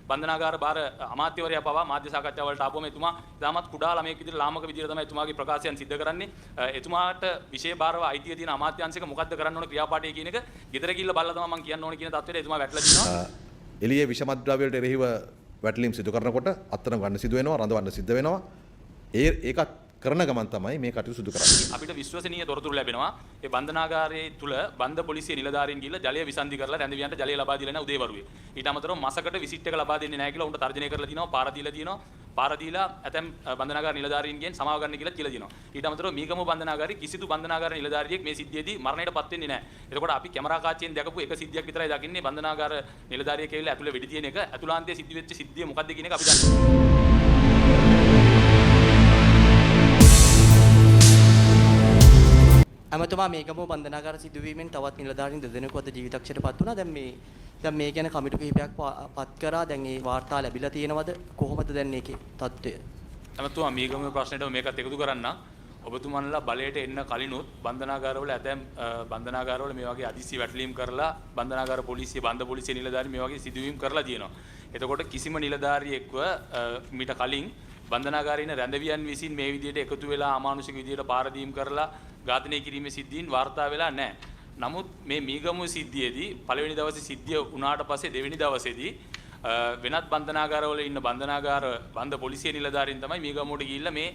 බන්ධනාගාර භාර අමාත්‍යවරයා පවා මාධ්‍ය සාකච්ඡා වලට ආපුවම එතුමා ඉතාමත් කුඩා ළමයෙක් විදිහට, ලාමක විදිහට තමයි එතුමාගේ ප්‍රකාශයන් සිද්ධ කරන්නේ. එතුමාට විෂය භාරව අයිතිය තියෙන අමාත්‍යාංශයක මොකද්ද කරන්න ඕන ක්‍රියාපාඨය කියන එක ගෙදර ගිහිල්ලා බලලා තමයි මං කියන්න ඕන කියන තත්ත්වයට එතුමා වැටලා තිනවා. එළියේ විෂමද්‍රව්‍ය වලට එරෙහිව වැටලීම් සිදු කරනකොට අත්අඩංගු ගන්න සිදු වෙනවා, රඳවන්න සිද්ධ වෙනවා. ඒකත් කරන ගමන් තමයි මේ කටයුතු සිදු කරන්නේ. අපිට විශ්වසනීය තොරතුරු ලැබෙනවා. ඒ බන්ධනාගාරයේ තුල බන්ධ පොලිසිය නිලධාරීන් ගිහිල්ලා ජලය විසන්ධි කරලා රැඳවියන්ට ජලය ලබා දීලා නැහැ උදේවරුේ. ඊට අමතරව මසකට විසිට් එක ලබා දෙන්නේ නැහැ කියලා උන්ට තර්ජනය කරලා තිනවා, පාර දීලා තිනවා. පාර දීලා ඇතැම් බන්ධනාගාර නිලධාරීන්ගෙන් සමාව ගන්න කියලා කියලා දිනවා. ඊට අමතරව මීගමුව බන්ධනාගාරයේ කිසිදු බන්ධනාගාර නිලධාරියෙක් මේ සිද්ධියේදී මරණයට පත් වෙන්නේ නැහැ. එතකොට අපි කැමරා කාචයෙන් දැකපු එක සිද්ධියක් විතරයි දකින්නේ, බන්ධනාගාර නිලධාරියෙක් ඇවිල්ලා ඇතුලේ වෙඩි තියෙන එක. ඇතුළාන්තයේ සිද්ධ වෙච්ච සිද්ධිය මොකද්ද කියන එක අපි දන්නේ නැහැ. ඇමතුමා, මේගමුව බන්ධනාගාර සිදුවීමෙන් තවත් නිලධාරීන් දෙදෙනෙකු අද ජීවිතක්ෂයට පත් වුණා. දැන් මේ ගැන කමිටු කිහිපයක් පත් කරා. දැන් ඒ වාර්තා ලැබිලා තියෙනවද? කොහොමද දැන් ඒකේ තත්ත්වය? ඇමතුමා, මීගමුව ප්‍රශ්නෙට මේකත් එකතු කරන්න. ඔබතුමන්ලා බලයට එන්න කලිනුත් බන්ධනාගාරවල, ඇතැම් බන්ධනාගාරවල මේ වගේ අදිසි වැටලීම් කරලා බන්ධනාගාර පොලිසිය, බන්ධ පොලිසිය නිලධාරීන් මේ වගේ සිදුවීම් කරලා තියෙනවා. එතකොට කිසිම නිලධාරියෙක්ව මීට කලින් බන්ධනාගාරේ ඉන්න රැඳවියන් විසින් මේ විදිහට එකතු වෙලා අමානුෂික විදිහට පාර දීම් කරලා ඝාතනය කිරීමේ සිද්ධීන් වාර්තා වෙලා නැහැ. නමුත් මේ මීගමුව සිද්ධියේදී පළවෙනි දවසේ සිද්ධිය වුණාට පස්සේ දෙවෙනි දවසේදී වෙනත් බන්ධනාගාරවල ඉන්න බන්ධනාගාර බන්ධ පොලිසිය නිලධාරීන් තමයි මීගමුවට ගිහිල්ලා මේ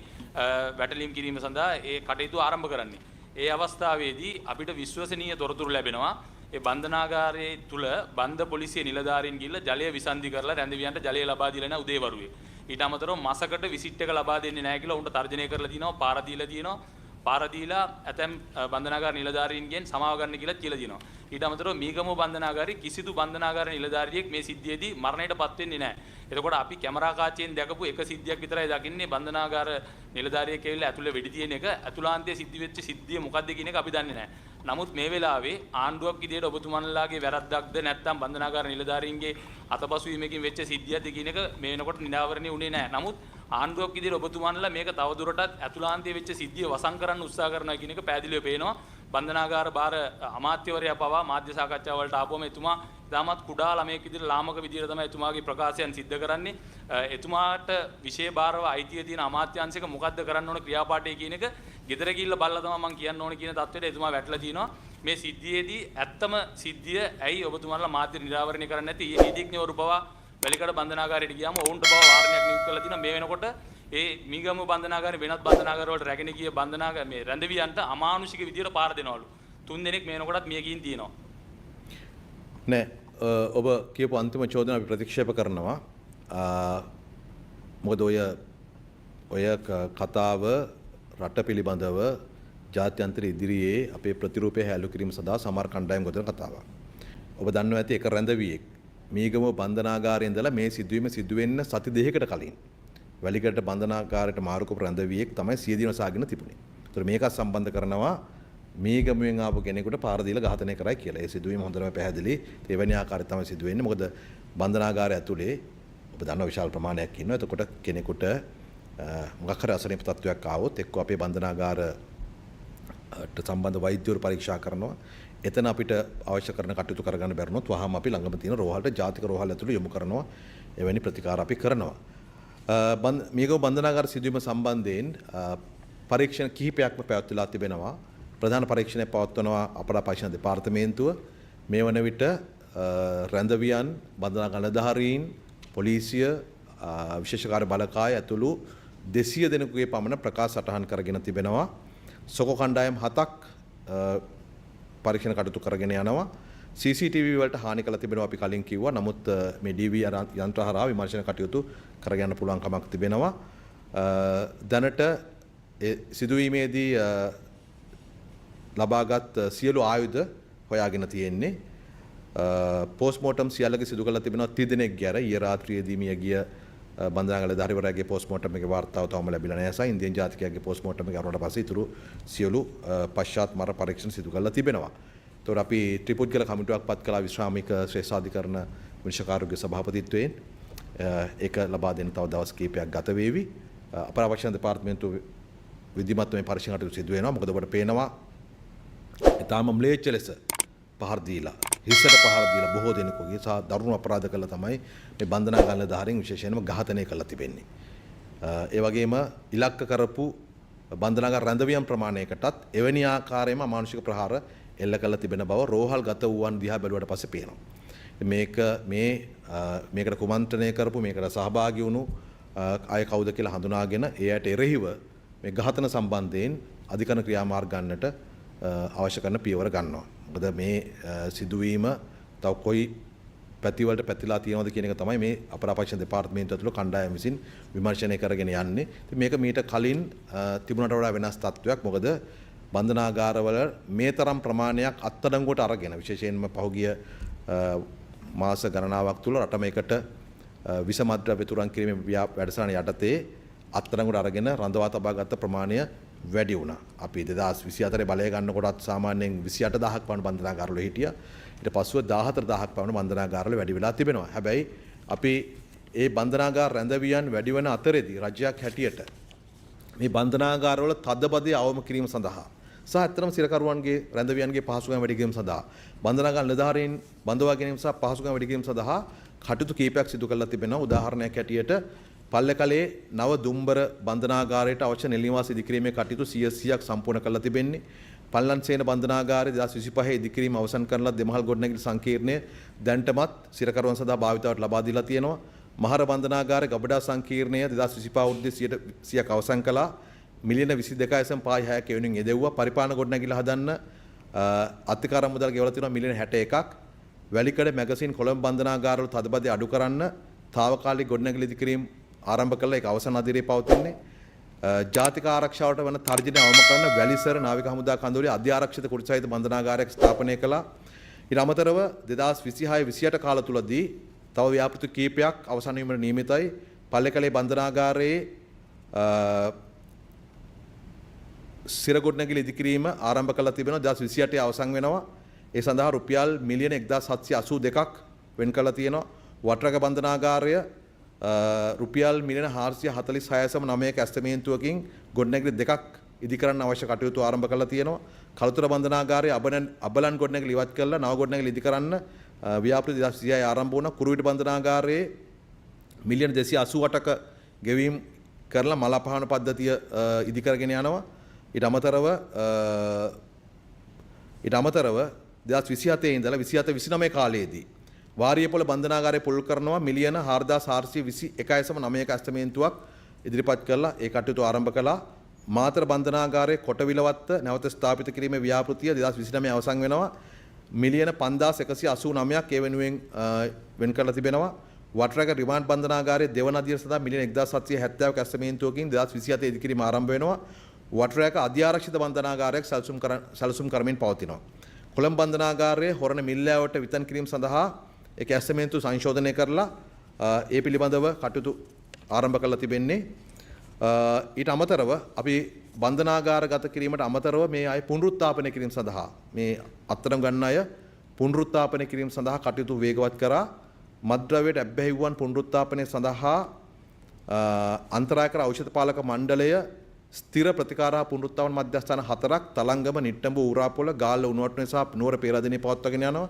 වැටලීම් කිරීම සඳහා ඒ කටයුතු ආරම්භ කරන්නේ. ඒ අවස්ථාවේදී අපිට විශ්වසනීය තොරතුරු ලැබෙනවා. ඒ බන්ධනාගාරයේ තුල බන්ධ පොලිසිය නිලධාරීන් ගිහිල්ලා ජලය විසන්ධි කරලා රැඳවියන්ට ජලය ලබා දීලා නැහැ උදේවරුේ. ඊට අමතරව මසකට විසිට් එක ලබා දෙන්නේ නැහැ කියලා උන්ට තර්ජනය කරලා තිනවා, පාර දීලා තිනවා. පාර දීලා ඇතැම් බන්ධනාගාර නිලධාරීන්ගෙන් සමාව ගන්න කියලා කියලා දිනවා. ඊට අමතරව මීගමුව බන්ධනාගාරයේ කිසිදු බන්ධනාගාර නිලධාරියෙක් මේ සිද්ධියේදී මරණයට පත් වෙන්නේ නැහැ. එතකොට අපි කැමරා කාචයෙන් දැකපු එක සිද්ධියක් විතරයි දකින්නේ, බන්ධනාගාර නිලධාරියෙක් ඇවිල්ලා ඇතුලේ වෙඩි තියෙන එක. ඇතුළාන්තයේ සිද්ධ වෙච්ච සිද්ධිය මොකද්ද කියන එක අපි දන්නේ නැහැ. නමුත් මේ වෙලාවේ ආණ්ඩුවක් විදියට ඔබතුමන්ලාගේ වැරද්දක්ද නැත්නම් බන්ධනාගාර නිලධාරීන්ගේ අතපසු වීමකින් වෙච්ච සිද්ධියක්ද කියන එක මේ වෙනකොට නිරාවරණය වුණේ නැහැ. නමුත් ආණ්ඩුවක් විදියට ඔබතුමන්ලා මේක තවදුරටත් ඇතුළාන්තයේ වෙච්ච සිද්ධිය වසන් කරන්න උත්සාහ කරනවා කියන එක පැහැදිලිව පේනවා. බන්ධනාගාර භාර අමාත්‍යවරයා පවා මාධ්‍ය සාකච්ඡා වලට ආපුවම එතුමා ඉතාමත් කුඩා ළමයෙක් විදියට, ලාමක විදියට තමයි එතුමාගේ ප්‍රකාශයන් සිද්ධ කරන්නේ. එතුමාට විෂය භාරව අයිතිය තියෙන අමාත්‍යාංශයක මොකද්ද කරන්න ඕන ක්‍රියාපාඨය කියන එක ගෙදර ගිහිල්ලා බලලා තමයි මං කියන්න ඕන කියන තත්ත්වයට එතුමා වැටලා තිනවා. මේ සිද්ධියේදී ඇත්තම සිද්ධිය ඇයි ඔබතුමාලා මාධ්‍ය නිරාවරණය කරන්නේ නැති? ඊයේ නීතිඥවරු පවා වැලිකඩ බන්ධනාගාරයට ගියාම ඔවුන්ට පවා වාරණයක් නියුත් කරලා තිනවා. මේ වෙනකොට ඒ මීගමුව බන්ධනාගාරේ වෙනත් බන්ධනාගාර වලට රැගෙන ගිය බන්ධනාගාර මේ රැඳවියන්ට අමානුෂික විදියට පාර දෙනවලු. තුන් දෙනෙක් මේ වෙනකොටත් මිය ගිහින් තියෙනවා. නෑ, ඔබ කියපු අන්තිම චෝදනාව අපි ප්‍රතික්ෂේප කරනවා. මොකද ඔය ඔය කතාව රට පිළිබඳව ජාත්‍යන්තර ඉදිරියේ අපේ ප්‍රතිරූපය හැලු කිරීම සඳහා සමහර කණ්ඩායම් ගොතන කතාවක්. ඔබ දන්නවා ඇති එක රැඳවියෙක් මීගමුව බන්ධනාගාරයේ ඉඳලා මේ සිදුවීම සිදු වෙන්න සති 2කට කලින් වැලිකඩ බන්ධනාගාරයට මාරු කරපු රැඳවියෙක් තමයි සියදින සාගෙන තිබුණේ. ඒතර මේකත් සම්බන්ධ කරනවා මීගමුවෙන් ආපු කෙනෙකුට පාර දීලා ඝාතනය කරයි කියලා. ඒ සිදුවීම හොඳටම පැහැදිලි. ඒ එවැනි ආකාරයක් තමයි සිදු වෙන්නේ. මොකද බන්ධනාගාරය ඇතුලේ ඔබ දන්නවා විශාල ප්‍රමාණයක් ඉන්නවා. එතකොට කෙනෙකුට මොකක් හරි අසනීප තත්ත්වයක් ආවොත් එක්ක අපේ බන්ධනාගාරට සම්බන්ධ වෛද්‍යවරු පරීක්ෂා කරනවා. එතන අපිට අවශ්‍ය කරන කටයුතු කරගන්න බැරිනොත් වහාම අපි ළඟම තියෙන රෝහලට, ජාතික රෝහල ඇතුළේ යොමු කරනවා. එවැනි ප්‍රතිකාර අපි කරනවා. මීගමුව බන්ධනාගාර සිදුවීම සම්බන්ධයෙන් පරීක්ෂණ කිහිපයක්ම පැවැත්විලා තිබෙනවා. ප්‍රධාන පරීක්ෂණය පවත්වනවා අපරාධ පරීක්ෂණ දෙපාර්තමේන්තුව. මේ වන විට රැඳවියන්, බන්ධනාගාර නිලධාරීන්, පොලිසිය, විශේෂ කාර්ය බලකාය ඇතුළු 200 දෙනෙකුගේ පමණ ප්‍රකාශ සටහන් කරගෙන තිබෙනවා. සොකෝ කණ්ඩායම් හතක් පරීක්ෂණ කටයුතු කරගෙන යනවා. CCTV වලට හානි කළ තිබෙනවා අපි කලින් කිව්වා. නමුත් මේ DVR යන්ත්‍ර හරහා විමර්ශන කටයුතු කරගන්න පුළුවන් කමක් තිබෙනවා. දැනට ඒ සිදුවීමේදී ලබාගත් සියලු ආයුධ හොයාගෙන තියෙන්නේ. පෝස්ට්මෝටම් සියල්ලගේ සිදු කරලා තිබෙනවා තිදෙනෙක් ගැන. ඊයේ රාත්‍රියේදී මිය ගිය බන්ධනාගාර නිලධාරිවරයාගේ පෝස්ට්මෝටම් එකේ වාර්තාව තවම ලැබිලා නැහැ. සහ ඉන්දියන් ජාතිකයාගේ පෝස්ට්මෝටම් එක අරුණට පස්සේ ඉතුරු සියලු පශ්චාත් මර පරීක්ෂණ සිදු කරලා තිබෙනවා. එතකොට අපි ත්‍රිපුද්ගල කමිටුවක් පත් කළා විශ්‍රාමික ශ්‍රේෂ්ඨාධිකරණ විනිශ්චයකාරගේ සභාපතිත්වයෙන්. ඒක ලබා දෙන්න තව දවස් කිහිපයක් ගත වේවි. අපරාධ පරීක්ෂණ දෙපාර්තමේන්තුව විධිමත්ව මේ පරීක්ෂණ කටයුතු සිදු වෙනවා. මොකද ඔබට පේනවා ඉතාම ම්ලේච්ඡ ලෙස පහර දීලා හිසට පහර දීලා බොහෝ දෙනෙකුගේ සහ දරුණු අපරාධ කළා තමයි මේ බන්ධනාගාර නිලධාරීන් විශේෂයෙන්ම ඝාතනය කරලා තිබෙන්නේ. ඒ වගේම ඉලක්ක කරපු බන්ධනාගාර රැඳවියම් ප්‍රමාණයකටත් එවැනි ආකාරයෙන්ම අමානුෂික ප්‍රහාර එල්ල කරලා තිබෙන බව රෝහල් ගත වූවන් දිහා බැලුවට පස්සේ පේනවා. මේක මේ මේකට කුමන්ත්‍රණය කරපු, මේකට සහභාගී වුණු අය කවුද කියලා හඳුනාගෙන ඒ අයට එරෙහිව මේ ඝාතන සම්බන්ධයෙන් අධිකරණ ක්‍රියාමාර්ග ගන්නට අවශ්‍ය කරන පියවර ගන්නවා. මොකද මේ සිදුවීම තව කොයි පැතිවලට පැතිලා තියෙනවද කියන එක තමයි මේ අපරාධ පරීක්ෂණ දෙපාර්තමේන්තුව ඇතුළු කණ්ඩායම විසින් විමර්ශනය කරගෙන යන්නේ. ඉතින් මේක මීට කලින් තිබුණට වඩා වෙනස් තත්ත්වයක්. මොකද බන්ධනාගාරවල මේ තරම් ප්‍රමාණයක් අත්අඩංගුවට අරගෙන විශේෂයෙන්ම පහුගිය මාස ගණනාවක් තුළ රටම එකට විෂ මත්ද්‍රව්‍ය තුරන් කිරීමේ වැඩසටහන යටතේ අත්අඩංගුවට අරගෙන රඳවා තබා ගත්ත ප්‍රමාණය වැඩි වුණා. අපි 2024 බලය ගන්නකොටත් සාමාන්‍යයෙන් 28,000ක් පමණ බන්ධනාගාරවල හිටියා. ඊට පසුව 14,000ක් පමණ බන්ධනාගාරවල වැඩි වෙලා තිබෙනවා. හැබැයි අපි ඒ බන්ධනාගාර රැඳවියන් වැඩි වන අතරේදී රජයක් හැටියට මේ බන්ධනාගාරවල තදබදය අවම කිරීම සඳහා සහ ඇත්තටම සිරකරුවන්ගේ රැඳවියන්ගේ පහසුකම් වැඩි කිරීම සඳහා, බන්ධනාගාර නිලධාරීන් බඳවා ගැනීම සහ පහසුකම් වැඩි කිරීම සඳහා කටයුතු කීපයක් සිදු කරලා තිබෙනවා. උදාහරණයක් හැටියට පල්ලෙකලේ නව දුම්බර බන්ධනාගාරයට අවශ්‍ය නිල නිවාස ඉදිකිරීමේ කටයුතු 100ක් සම්පූර්ණ කරලා තිබෙන්නේ. පල්ලන්සේන බන්ධනාගාරය 2025 ඉදිකිරීම අවසන් කරන ලද දෙමහල් ගොඩනැගිලි සංකීර්ණය දැන්ටමත් සිරකරුවන් සඳහා භාවිතාවට ලබා දීලා තියෙනවා. මහර බන්ධනාගාරය ගබඩා සංකීර්ණය 2025 අවුරුද්දේ 100ක් අවසන් කළා. මිලියන 22.56ක් ඒ වෙනුවෙන් යෙදෙව්වා. පරිපාලන ගොඩනැගිල්ල හදන්න අත්තිකාරම් මුදල් ගෙවලා තියෙනවා මිලියන 61ක්. වැලිකඩ මැගසින් කොළඹ බන්ධනාගාරවල තදබදය අඩු කරන්න තාවකාලික ගොඩනැගිලි ඉදිකිරීම ආරම්භ කළා. ඒක අවසන් අදිරියේ පවතින්නේ. ජාතික ආරක්ෂාවට වන තර්ජනය අවම කරන වැලිසර නාවික හමුදා කඳවුරේ අධ්‍යාරක්ෂිත කුටි සහිත බන්ධනාගාරයක් ස්ථාපනය කළා. ඊට අමතරව 2026 28 කාල තුලදී තව ව්‍යාපෘති කීපයක් අවසන් වීමට නියමිතයි. පල්ලෙකලේ බන්ධනාගාරයේ සිර ගොඩනැගිලි ඉදිකිරීම ආරම්භ කරලා තිබෙනවා. 2028 අවසන් වෙනවා. ඒ සඳහා රුපියල් මිලියන 1782ක් වෙන් කරලා තියෙනවා. වටරග බන්ධනාගාරය රුපියල් මිලියන 446.9ක ඇස්තමේන්තුවකින් ගොඩනැගිලි දෙකක් ඉදි කරන්න අවශ්‍ය කටයුතු ආරම්භ කරලා තියෙනවා. කළුතර බන්ධනාගාරයේ අබලන් ගොඩනැගිලි ඉවත් කරලා නව ගොඩනැගිලි ඉදි කරන්න ව්‍යාපෘති 2026 ආරම්භ වුණා. කුරුවිට බන්ධනාගාරයේ මිලියන 288ක ගෙවීම් කරලා මල අපහන පද්ධතිය ඉදි කරගෙන යනවා. ඊට අමතරව 2027 ඉඳලා 27 29 කාලයේදී වාරියපොළ බන්ධනාගාරය පුළුල් කරනවා. මිලියන 4421.9ක ඇස්තමේන්තුවක් ඉදිරිපත් කරලා ඒ කටයුතු ආරම්භ කළා. මාතර බන්ධනාගාරයේ කොටවිලවත්ත නැවත ස්ථාපිත කිරීමේ ව්‍යාපෘතිය 2029 අවසන් වෙනවා. මිලියන 5189ක් ඒ වෙනුවෙන් වෙන් කරලා තිබෙනවා. වටරග රිමාන්ඩ් බන්ධනාගාරයේ දෙවන අදියර සඳහා මිලියන 1770ක ඇස්තමේන්තුවකින් 2027 ඉදිකිරීම ආරම්භ වෙනවා. වටරග අධ්‍යාරක්ෂිත බන්ධනාගාරයක් සැලසුම් කරමින් පවතිනවා. කොළඹ බන්ධනාගාරයේ හොරණ මිල්ලෑවට විතන් කිරීම සඳහා ඒක ඇස්තමේන්තු සංශෝධනය කරලා ඒ පිළිබඳව කටයුතු ආරම්භ කරලා තිබෙන්නේ. ඊට අමතරව අපි බන්ධනාගාරගත කිරීමට අමතරව මේ අය පුනරුත්ථාපනය කිරීම සඳහා, මේ අත්අඩංගු ගන්න අය පුනරුත්ථාපනය කිරීම සඳහා කටයුතු වේගවත් කරා. මත්ද්‍රව්‍යයට ඇබ්බැහි වූවන් පුනරුත්ථාපනය සඳහා අන්තරායකර ඖෂධ පාලක මණ්ඩලය ස්ථිර ප්‍රතිකාර හා පුනරුත්ථාපන මධ්‍යස්ථාන හතරක් තලංගම, නිට්ටඹු, ඌරාපොළ, ගාල්ල, උණුවටුනේ සහ නුවර පේරාදෙණිය පවත්වාගෙන යනවා.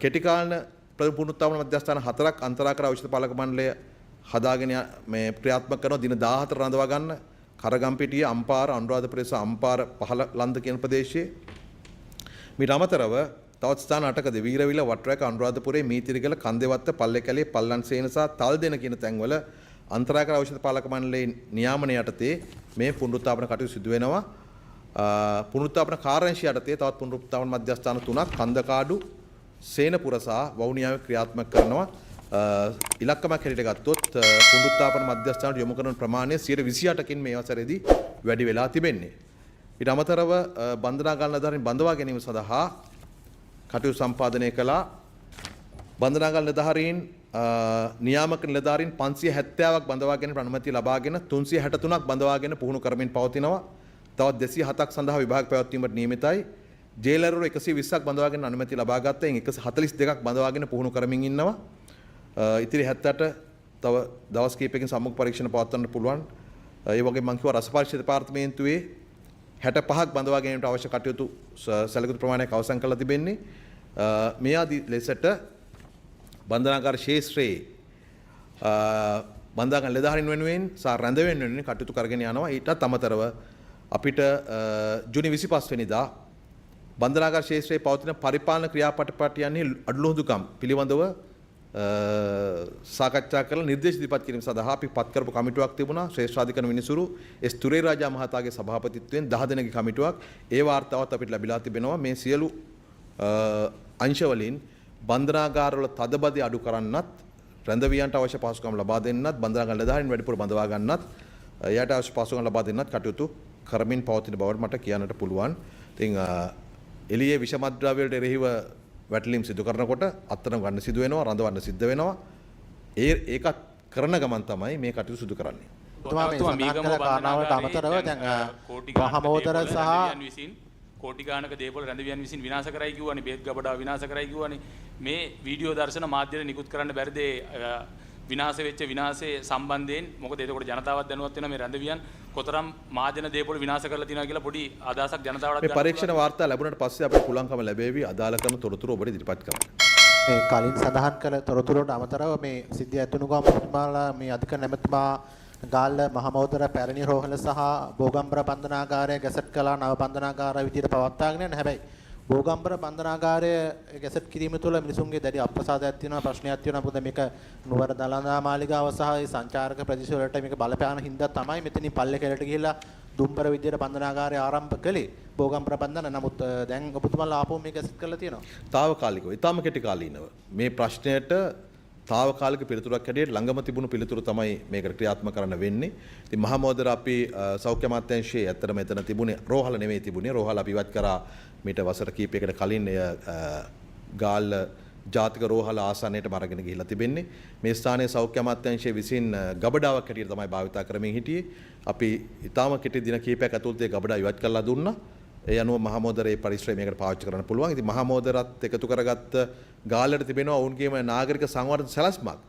කෙටිකාලීන පුනරුත්ථාපන මධ්‍යස්ථාන හතරක් අන්තරාකර ඖෂධ පාලක මණ්ඩලය හදාගෙන මේ ක්‍රියාත්මක කරනවා දින 14 රඳවා ගන්න කරගම්පිටිය, අම්පාර, අනුරාධපුරය සහ අම්පාර පහළ ලන්ද කියන ප්‍රදේශයේ. මීට අමතරව තවත් ස්ථාන 8කදී වීරවිල, වටරැක, අනුරාධපුරයේ, මීතිරිගල, කන්දේවත්ත, පල්ලේකැලේ, පල්ලන්සේන සහ තල්දෙන කියන තැන්වල අන්තරාකර ඖෂධ පාලක මණ්ඩලයේ නියාමනය යටතේ මේ පුනරුත්ථාපන කටයුතු සිදු වෙනවා. පුනරුත්ථාපන කාර්යාංශය යටතේ තවත් පුනරුත්ථාපන මධ්‍යස්ථාන තුනක් කන්දකාඩු, සේනපුර සහ වවුනියාවේ ක්‍රියාත්මක කරනවා. ඉලක්කමක් හැටියට ගත්තොත් පුනරුත්ථාපන මධ්‍යස්ථානට යොමු කරන ප්‍රමාණය 28කින් මේ වසරේදී වැඩි වෙලා තිබෙන්නේ. ඊට අමතරව බන්ධනාගාර නිලධාරීන් බඳවා ගැනීම සඳහා කටයුතු සම්පාදනය කළා. බන්ධනාගාර නිලධාරීන්, නියාමක නිලධාරීන් 570ක් බඳවා ගැනීමට අනුමැතිය ලබාගෙන 363ක් බඳවාගෙන පුහුණු කරමින් පවතිනවා. තවත් 207ක් සඳහා විභාග පැවැත්වීමට නියමිතයි. ජේලර්වරු 120ක් බඳවාගෙන අනුමැතිය ලබා ගත්තා. එයින් 142ක් බඳවාගෙන පුහුණු කරමින් ඉන්නවා. ඉතිරි 78 තව දවස් කිහිපයකින් සම්මුඛ පරීක්ෂණ පවත්වන්න පුළුවන්. ඒ වගේම මං කිව්වා රස පරීක්ෂණ දෙපාර්තමේන්තුවේ 65ක් බඳවා ගැනීමට අවශ්‍ය කටයුතු සැලකිලි ප්‍රමාණයක් අවසන් කරලා තිබෙන්නේ. මේ ආදී ලෙසට බන්ධනාගාර ක්ෂේත්‍රයේ බන්ධනාගාර නිලධාරීන් වෙනුවෙන් සහ රැඳවෙන් වෙනුවෙන් කටයුතු කරගෙන යනවා. ඊටත් අමතරව අපිට ජූනි 25 වෙනිදා බන්ධනාගාර ක්ෂේත්‍රයේ පවතින පරිපාලන ක්‍රියාපටිපාටියන්හි අඩලුහුඳුකම් පිළිබඳව සාකච්ඡා කරලා නිර්දේශ ඉදිරිපත් කිරීම සඳහා අපි පත් කරපු කමිටුවක් තිබුණා. ශ්‍රේෂ්ඨාධිකරණ විනිසුරු එස් තුරේරාජා මහතාගේ සභාපතිත්වයෙන් 10 දෙනෙකුගේ කමිටුවක්. ඒ වාර්තාවත් අපිට ලැබිලා තිබෙනවා. මේ සියලු අංශ වලින් බන්ධනාගාරවල තදබදය අඩු කරන්නත්, රැඳවියන්ට අවශ්‍ය පහසුකම් ලබා දෙන්නත්, බන්ධනාගාර නිලධාරීන් වැඩිපුර බඳවා ගන්නත්, එයාට අවශ්‍ය පහසුකම් ලබා දෙන්නත් කටයුතු කරමින් පවතින බවට මට කියන්නට පුළුවන්. ඉතින් එළියේ විෂමද්‍රව්‍ය වලට එරෙහිව වැටලීම් සිදු කරනකොට අත්අඩංගු ගන්න සිදු වෙනවා, රඳවන්න සිද්ධ වෙනවා. ඒකත් කරන ගමන් තමයි මේ කටයුතු සිදු කරන්නේ. ඔබතුමා මේ සඳහන් කළ කාරණාවලට අමතරව දැන් කෝටි ගානක මහමෝදර දේපොළ සහ රැඳවියන් විසින් කෝටි ගානක දේපොළ රැඳවියන් විසින් විනාශ කරයි කිව්වනේ, බේත් ගබඩාව විනාශ කරයි කිව්වනේ. මේ වීඩියෝ දර්ශන මාධ්‍යයට නිකුත් කරන්න බැරිද විනාශ වෙච්ච විනාශයේ සම්බන්ධයෙන්? මොකද එතකොට ජනතාවත් දැනුවත් වෙනවා මේ රැඳවියන් කොතරම් මහජන දේපොළ විනාශ කරලා තියෙනවා කියලා පොඩි අදහසක් ජනතාවටත් මේ ගන්න පරීක්ෂණ පුළුවන්. වාර්තා ලැබුණාට පස්සේ අපිට පුළුවන්කම ලැබේවි අදාළ කරන තොරතුරු ඔබට ඉදිරිපත් කරන්න. මේ කලින් සඳහන් කළ තොරතුරු වලට අමතරව මේ සිද්ධිය ඇතුණු ගම ඔබතුමාලා මේ අධිකරණ ඇමතුමා ගාල්ල මහමෝදර පැරණි රෝහල සහ බෝගම්බර බන්ධනාගාරය ගැසට් කළා නව බන්ධනාගාරය විදිහට පවත්වාගෙන යන. හැබැයි බෝගම්බර බන්ධනාගාරය ගැසට් කිරීම තුළ මිනිසුන්ගේ දැඩි අප්‍රසාදයක් තියෙනවා, ප්‍රශ්නයක් තියෙනවා. මොකද මේක නුවර දළදා මාලිගාව සහ ඒ සංචාරක ප්‍රදේශ වලට මේක බලපෑන හින්දා තමයි මෙතනින් පල්ලෙකැලට ගිහිල්ලා දුම්බර විදියට බන්ධනාගාරය ආරම්භ කළේ බෝගම්බර බන්ධන. නමුත් දැන් ඔබතුමාලා ආපහු මේක ගැසට් කරලා තියෙනවා. තාවකාලිකව, ඉතාම කෙටි කාලීනව මේ ප්‍රශ්නයට තාවකාලික පිළිතුරක් හැටියට ළඟම තිබුණු පිළිතුර තමයි මේකට ක්‍රියාත්මක කරන්න වෙන්නේ. ඉතින් මහමෝදර අපි සෞඛ්‍ය අමාත්‍යාංශයේ ඇත්තටම එතන තිබුණේ රෝහල නෙමෙයි තිබුණේ. රෝහල අපි ඉවත් කරා මීට වසර කීපයකට කලින්. එය ගාල්ල ජාතික රෝහල ආසන්නයටම අරගෙන ගිහිල්ලා තිබෙන්නේ. මේ ස්ථානයේ සෞඛ්‍ය අමාත්‍යාංශයේ විසින් ගබඩාවක් හැටියට තමයි භාවිතා කරමින් හිටියේ. අපි ඉතාම කෙටි දින කීපයක් ඇතුළත ඒ ගබඩාව ඉවත් කරලා දුන්නා. ඒ අනුව මහමෝදරේ පරිශ්‍රය මේකට පාවිච්චි කරන්න පුළුවන්. ඉතින් මහමෝදරත් එකතු කරගත්ත ගාල්ලට තිබෙනවා ඔවුන්ගේම නාගරික සංවර්ධන සැලැස්මක්.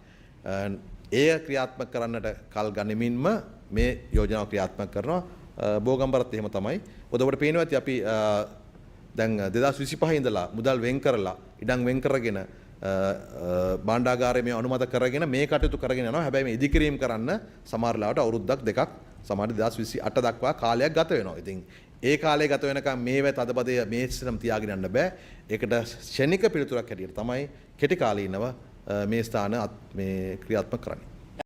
එය ක්‍රියාත්මක කරන්නට කල් ගනිමින්ම මේ යෝජනාව ක්‍රියාත්මක කරනවා. බෝගම්බරත් එහෙම තමයි. මොකද ඔබට පේනවා ඇති අපි දැන් 2025 ඉඳලා මුදල් වෙන් කරලා ඉඩම් වෙන් කරගෙන භාණ්ඩාගාරය මේ අනුමත කරගෙන මේ කටයුතු කරගෙන යනවා. හැබැයි මේ ඉදිකිරීම කරන්න සමහර ලාවට අවුරුද්දක් දෙකක් සමහර 2028 දක්වා කාලයක් ගත වෙනවා. ඉතින් ඒ කාලය ගත වෙනකම් මේව තදබදය මේ සිස්ටම් තියාගෙන යන්න බෑ. ඒකට ක්ෂණික පිළිතුරක් හැටියට තමයි කෙටි කාලීනව මේ ස්ථාන මේ ක්‍රියාත්මක කරන්නේ.